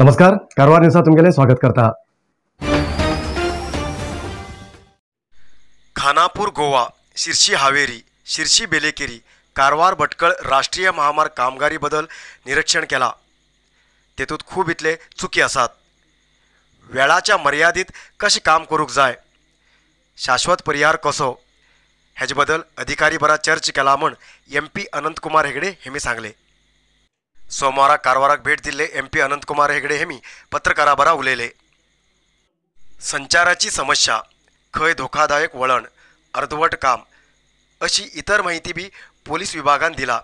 नमस्कार, कारवार न्यूजात तुमगेलें स्वागत करता। खानापूर गोवा, शिरशी हावेरी, शिरशी बेलेकेरी, कारवार भटकळ राष्ट्रीय महामार्ग कामगारी बदल निरीक्षण केला। तेतूंत खूब इतले चुकी आसात। वेळाच्या मर्यादीत कशें काम करूंक जाय, शाश्वत परिहार कसो, हेजे बदल अधिकारी बरा चर्चा केला म्हण एम पी अनंतकुमार हेगडे हेमी सांगले। सोमवारा कारवाराक भेट दिल्ले एम पी अनंतकुमार हेगडे हेमी पत्रकारा बरा उलयले। संचाराची समस्या, खंय धोकादायक वळण, अर्दवट काम अशी इतर माहिती बी पोलीस विभागान दिला।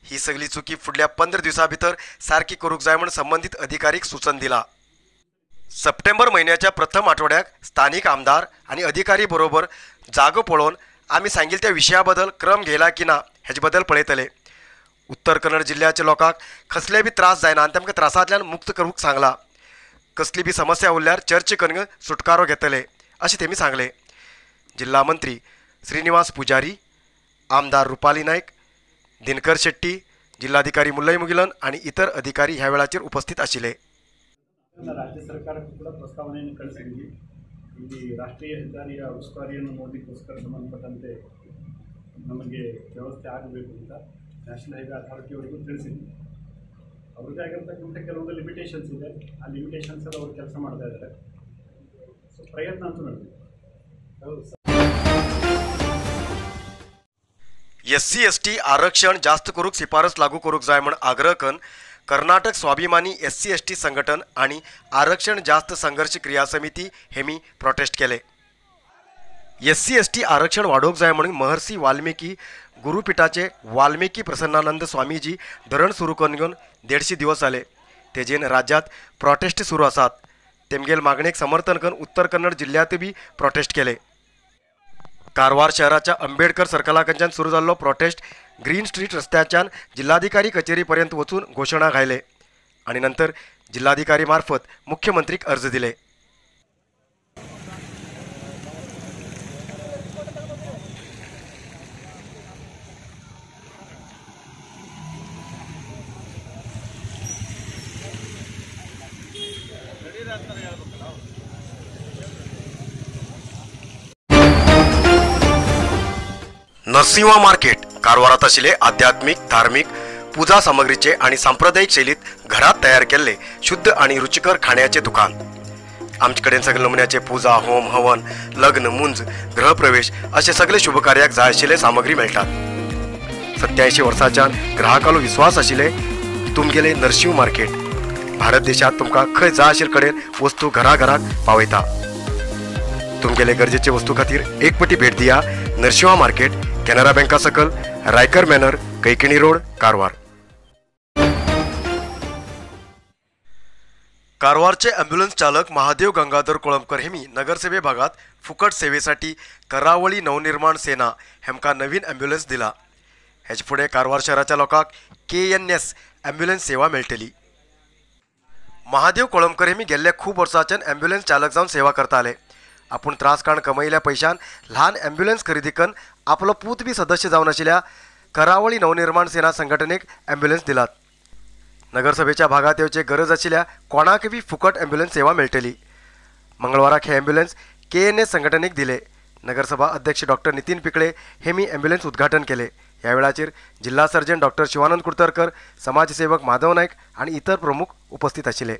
ही सगळी चुकी फुडल्या 15 दिवसां भितर सारकी करूंक जाय म्हण संबंदीत अधिकारीक सूचन दिला। सप्टेंबर म्हयन्याच्या प्रथम आठवड्याक स्थानिक आमदार आनी अधिकारी बरोबर जागो पळोवन आमी सांगिल्ले त्या विशया बदल क्रम घेयला की ना हेजे बदल पळयतले। उत्तर कन्नड जिल्ल्याच्या लोकांक कसले बी त्रास जायना आनी तांकां त्रासांतल्यान मुक्त करूंक सांगला। कसली बी समस्या उरल्यार चर्चा करून सुटकारो घेतले अशें तेमी सांगले। जिल्हा मंत्री श्रीनिवास पुजारी, आमदार रुपाली नायक, दिनकर शेट्टी, जिल्हाधिकारी मुल्लई मुगिलन आनी इतर अधिकारी ह्या वेळाचेर उपस्थित आशिल्ले। ರಾಜ್ಯ ಸರ್ಕಾರಕ್ಕೂ ಕೂಡ ಪ್ರಸ್ತಾವನೆಯನ್ನು ಕಳಿಸಿದ್ವಿ. ಇಲ್ಲಿ ರಾಷ್ಟ್ರೀಯ ಹೆದ್ದಾರಿಯ ಉಸ್ತುವಾರಿಯನ್ನು ನೋಡಲಿಕ್ಕೋಸ್ಕರ ಸಂಬಂಧಪಟ್ಟಂತೆ ನಮಗೆ ವ್ಯವಸ್ಥೆ ಆಗಬೇಕು ಅಂತ ನ್ಯಾಷನಲ್ ಹೈವೇ ಅಥಾರಿಟಿಯವರಿಗೂ ತಿಳಿಸಿದ್ವಿ. ಅವ್ರದ್ದೇ ಆಗಿರ್ತಕ್ಕಂಥ ಕೆಲವೊಂದು ಲಿಮಿಟೇಷನ್ಸ್ ಇದೆ. ಆ ಲಿಮಿಟೇಷನ್ಸಲ್ಲಿ ಅವರು ಕೆಲಸ ಮಾಡ್ತಾ ಇದ್ದಾರೆ. ಸೊ ಪ್ರಯತ್ನ ಅಂತೂ ನಡೆದಿದೆ. एससी एसटी आरक्षण जास्त करूंक शिफारस लागू करूंक जाय म्हण आग्रह करून कर्नाटक स्वाभिमानी एससी एसटी संघटन आनी आरक्षण जास्त संघर्ष क्रिया समिती हेमी प्रोटेस्ट केले। एससी एसटी आरक्षण वाडोवंक जाय म्हणून महर्षी वाल्मिकी गुरुपीठाचे वाल्मिकी प्रसन्नानंद स्वामीजी धरण सुरू करून घेवन 150 दिवस जाले। तेजेन राज्यात प्रोटेस्ट सुरू आसात। तेमगेल मागणेक समर्थन करून उत्तर कन्नड जिल्ह्यात बी प्रोटेस्ट केले। कारवार शहराच्या आंबेडकर सर्कला कडच्यान सुरू जाल्लो प्रोटेस्ट ग्रीन स्ट्रीट रस्त्याच्यान जिल्हाधिकारी कचेरी पर्यंत वचून घोशणा घायले आणि नंतर जिल्हाधिकारी मार्फत मुख्यमंत्रीक अर्ज दिले। नरसिंहा मार्केट कारवारात आशिल्ले आध्यात्मिक, धार्मिक पूजा सामग्रीचे आणि सांप्रदायिक शैलीत घरात तयार केल्ले शुद्ध आणि रुचिकर खाण्याचे दुकान। आमचे कडेन सगळे नमुन्याचे पूजा, होम, हवन, लग्न, मुंज, गृहप्रवेश असे सगळे शुभकार्याक जाय आशिल्ले सामग्री मेळटात। 87 वर्सांच्यान ग्राहकालो विश्वास आशिल्ले तुमगेले नरसिंह मार्केट भारत देशात तुमकां खंय जाय आशिल्ले कडेन वस्तू घराघराक पावयता। तुमगेले गरजेचे वस्तू खातीर एक पटी भेट दिया नरसिंहा मार्केट, केनरा बँका सकल, रायकर मॅनर, कैकिणी रोड, कारवार। कारवारचे ॲम्ब्युलन्स चालक महादेव गंगाधर कोळंबकर हेमी नगरसेवे भागात फुकट सेवेसाठी करावळी नवनिर्माण सेना हेमका नवीन ॲम्ब्युलन्स दिला। हेचे फुडें कारवार शहराच्या लोकांक KNS ambulance सेवा मेळटली। महादेव कोळंबकर हेमी गेल्ल्या खूब वर्सांच्यान ॲम्ब्युलन्स चालक जावन सेवा करताले। आपूण त्रास काण कमयिल्ल्या पयशान ल्हान ॲम्ब्युलन्स खरेदी करून आपलो पूत बी सदस्य जावन आशिल्ल्या करावळी नवनिर्माण सेना संघटनेक ॲम्ब्युलन्स दिलात। नगरसभेच्या भागात येवचे गरज आशिल्ल्या कोणाक बी फुकट ॲम्ब्युलन्स सेवा मेळटली। मंगळवाराक हे ॲम्ब्युलन्स KNS संघटनेक दिले। नगरसभा अध्यक्ष डॉक्टर नितीन पिकळे हेमी ॲम्ब्युलन्स उद्घाटन केले। ह्या वेळाचेर जिल्हा सर्जन डॉक्टर शिवानंद कुडतरकर, समाजसेवक माधव नायक आनी इतर प्रमुख उपस्थित आशिल्ले।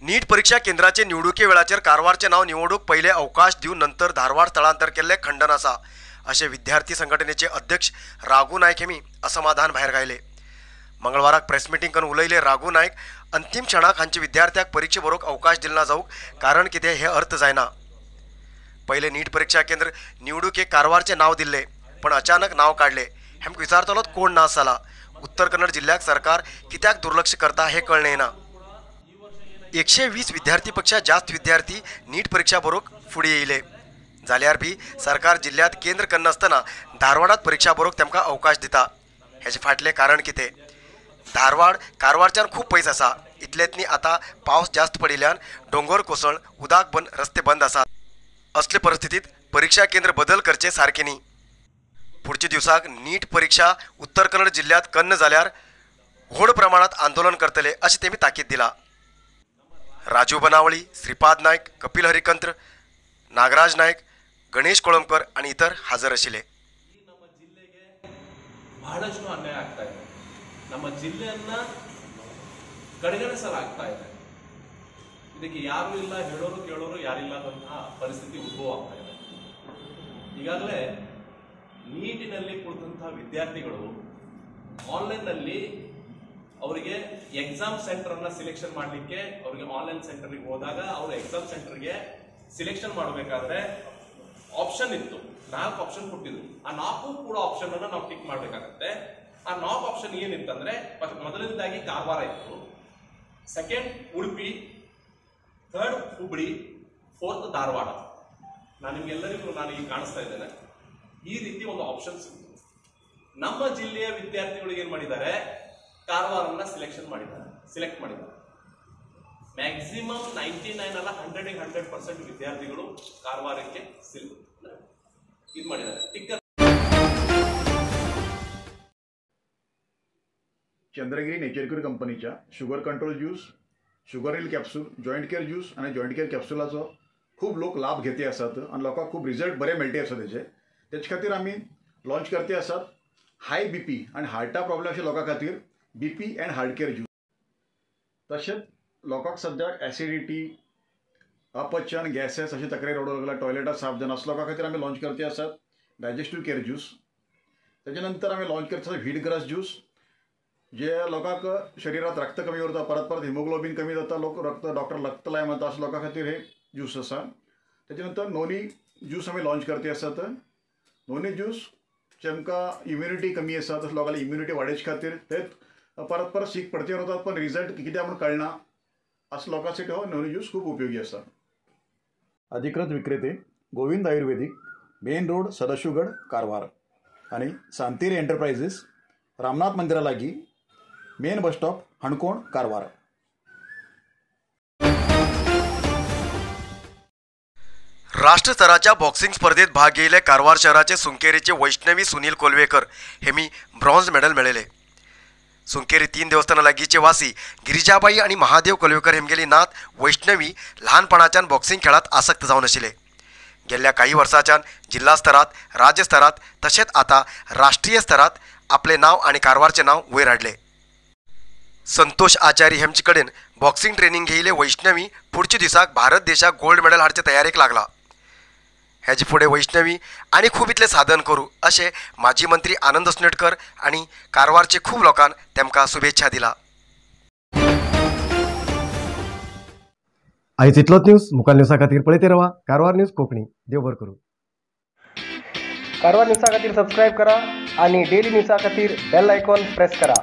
नीट परीक्षा केंद्राचे निवडुके वेळाचेर कारवारचे नाव निवडूक पहिले अवकाश दिवन नंतर धारवाड स्थलांतर केल्ले खंडन आसा अशें विद्यार्थी संघटनेचे अध्यक्ष राघू नायक हेमी असमाधान भायर गायले। मंगळवाराक प्रेस मिटींग करून उलयले राघू नायक अंतिम क्षणाक हांचे विद्यार्थ्याक परीक्षा बरोवंक अवकाश दिलना जावंक कारण कितें हे अर्थ जायना। पहिले नीट परीक्षा केंद्र निवडुके कारवारचे नाव दिल्ले पण अचानक नाव काडले। हेमकां विचारतलोच कोण ना जाला। उत्तर कन्नड जिल्ह्याक सरकार कित्याक दुर्लक्ष करता हे कळ्ळें ना। 120 विद्यार्थी पेक्षा जास्त विद्यार्थी नीट परीक्षा बरोवंक फुडें येयले जाल्यार बी सरकार जिल्ह्यात केंद्र करनासतना धारवाडात परीक्षा बरोवंक तेमकां अवकाश दिता. हेजे फाटलें कारण कितें? धारवाड कारवारच्यान खूब पयस आसा. इतलेंच न्ही, आतां पावस जास्त पडिल्ल्यान दोंगर कोसळ, उदक बंद, रस्ते बंद आसात. असले परिस्थितीत परीक्षा केंद्र बदल करचे सारकें न्ही. पुढच्या दिवसाक नीट परीक्षा उत्तर कन्नड जिल्ह्यात कन्न जाल्यार व्हड प्रमाणात आंदोलन करतले अशें तेमी ताकीद दिला. राजू बनावळी, श्रीपाद नायक, कपिल हरिकंत्र, नागराज नायक, गणेश कोळंबकर आणि इतर हजर आशिल्ले. ಬಹಳಷ್ಟು ಅನ್ಯಾಯ ಆಗ್ತಾ ಇದೆ. ನಮ್ಮ ಜಿಲ್ಲೆಯನ್ನ ಕಡೆಗಣಿಸಲಾಗ್ತಾ ಇದೆ. ಇದಕ್ಕೆ ಯಾರು ಇಲ್ಲ, ಹೇಳೋರು ಕೇಳೋರು ಯಾರಿಲ್ಲದಂತಹ ಪರಿಸ್ಥಿತಿ ಉದ್ಭವ ಆಗ್ತಾ ಇದೆ. ಈಗಾಗಲೇ ನೀಟಿನಲ್ಲಿ ಕುಳಿತಂತಹ ವಿದ್ಯಾರ್ಥಿಗಳು ಆನ್ಲೈನ್ನಲ್ಲಿ ಅವರಿಗೆ ಎಕ್ಸಾಮ್ ಸೆಂಟರ್ ಅನ್ನ ಸಿಲೆಕ್ಷನ್ ಮಾಡಲಿಕ್ಕೆ ಅವರಿಗೆ ಆನ್ಲೈನ್ ಸೆಂಟರ್ಗೆ ಹೋದಾಗ ಅವರು ಎಕ್ಸಾಮ್ ಸೆಂಟರ್ಗೆ ಸಿಲೆಕ್ಷನ್ ಮಾಡಬೇಕಾದ್ರೆ ಆಪ್ಷನ್ ಇತ್ತು. 4 ಆಪ್ಷನ್ ಕೊಟ್ಟಿದ್ರು. ಆ 4 ಕೂಡ ಆಪ್ಷನ್ ಅನ್ನ ನಾವು ಟಿಕ್ ಮಾಡಬೇಕಾಗತ್ತೆ. ಆ 4 ಆಪ್ಷನ್ ಏನಿತ್ತಂದ್ರೆ, ಮೊದಲನೇದಾಗಿ ಕಾರವಾರ ಇತ್ತು, second Udupi, third Hubli, fourth Dharwad. ನಾನು ನಿಮ್ಗೆಲ್ಲರಿಗೂ ನಾನು ಈಗ ಕಾಣಿಸ್ತಾ ಇದ್ದೇನೆ. ಈ ರೀತಿ ಒಂದು ಆಪ್ಷನ್ ಸಿಕ್ತು. ನಮ್ಮ ಜಿಲ್ಲೆಯ ವಿದ್ಯಾರ್ಥಿಗಳಿಗೆ ಏನ್ ಮಾಡಿದ್ದಾರೆ, ಕಾರವಾರನ್ನ ಸೆಲೆಕ್ಟ್ ಮಾಡಿದ್ದಾರೆ. ಮ್ಯಾಕ್ಸಿಮಮ್ 99 ಅಲ್ಲ 100% ವಿದ್ಯಾರ್ಥಿಗಳು ಕಾರವಾರಕ್ಕೆ ಇದು ಮಾಡಿದ್ದಾರೆ. ಟಿಕ್ಕರ್ चंद्रगिरी नेचरक्यूर कंपनीच्या sugar control juice, sugar heal capsule, joint care juice आनी जॉयंट केअर कॅप्सुलाचो खूब लोक लाभ घेते आसात आनी लोकांक खूब रिजल्ट बरे मेळटे आसा तेजे. तेचे खातीर आमी लॉन्च करते आसात हाय बीपी आनी हार्टा प्रॉब्लेम अशे लोकां खातीर BP and heart care juice. तशेंच लोकांक सद्याक एसिडिटी, अपचन, गॅसेस अशी तक्रारी रडूंक लागला, टॉयलेटां साफ जायना, असल्या लोकां खातीर आमी लॉन्च करते आसात डायजेस्टीव केअर ज्यूस. तेजे नंतर आमी लॉन्च करते आसात व्हीट ग्रास ज्यूस, जे लोकांक शरिरांत रक्त कमी उरता, परत परत हिमोग्लोबीन कमी जाता, लोक रक्त डॉक्टर रक्त लाय म्हणटा, अशा लोकां खातीर हे ज्यूस आसा. तेजे नंतर नोनी ज्यूस आमी लॉन्च करते आसात. नोनी ज्यूस जेमकां इम्युनिटी कमी आसा तशें लोकांली इम्युनिटी वाडोवचे खातीर ते परत परत सीक पडते उरतात पण रिजल्ट कित्याक म्हूण कळना, असो लोकांसाठी हो नोनी ज्यूस खूब उपयोगी आसा. अधिकृत विक्रेते गोविंद आयुर्वेदिक, मेन रोड, सदाशिवगड, कारवार आनी सांतेरी एंटरप्राइजेस, रामनाथ मंदिरा लागीं, main bus stop, Canacona, Karwar. राष्ट्र स्तराच्या बॉक्सिंग स्पर्धेत भाग घेतले कारवार शहराचे सुंकेरीचे वैष्णवी सुनील कोलवेकर हेमी ब्रॉन्झ मेडल मेळयले. सुंकेरी 3 देवस्थाना लागींचे वासी गिरिजाबाई आणि महादेव कोलवेकर हेमगेली नात वैष्णवी लहानपणाच्यान बॉक्सिंग खेळात आसक्त जावन आशिल्ले. गेल्ल्या काही वर्साच्यान जिल्हा स्तरात, राज्य स्तरात तशेंच आतां राष्ट्रीय स्तरात आपले नाव आणि कारवारचें नाव वयर हाडले. संतोष आचारी हेमचे कडेन बॉक्सिंग ट्रेनिंग घेयिल्ले वैष्णवी पुढच्या दिसाक भारत देशाक गोल्ड मेडल हाडचे तयारेक लागला. हेजे फुडें वैष्णवी आनी खूब इतलें साधन करूं अशें माजी मंत्री आनंद असनोटकर आनी कारवारचे खूब लोकांन तेमकां शुभेच्छा दिला. आयज इतलोच न्यूज. मुखार न्यूजा खातीर पळयत रावा कारवार न्यूज कोंकणी. देव बरें करूं. कारवार न्यूजा खातीर सबस्क्रायब करा आनी डेली न्यूजा खातीर बेल आयकॉन प्रेस करा.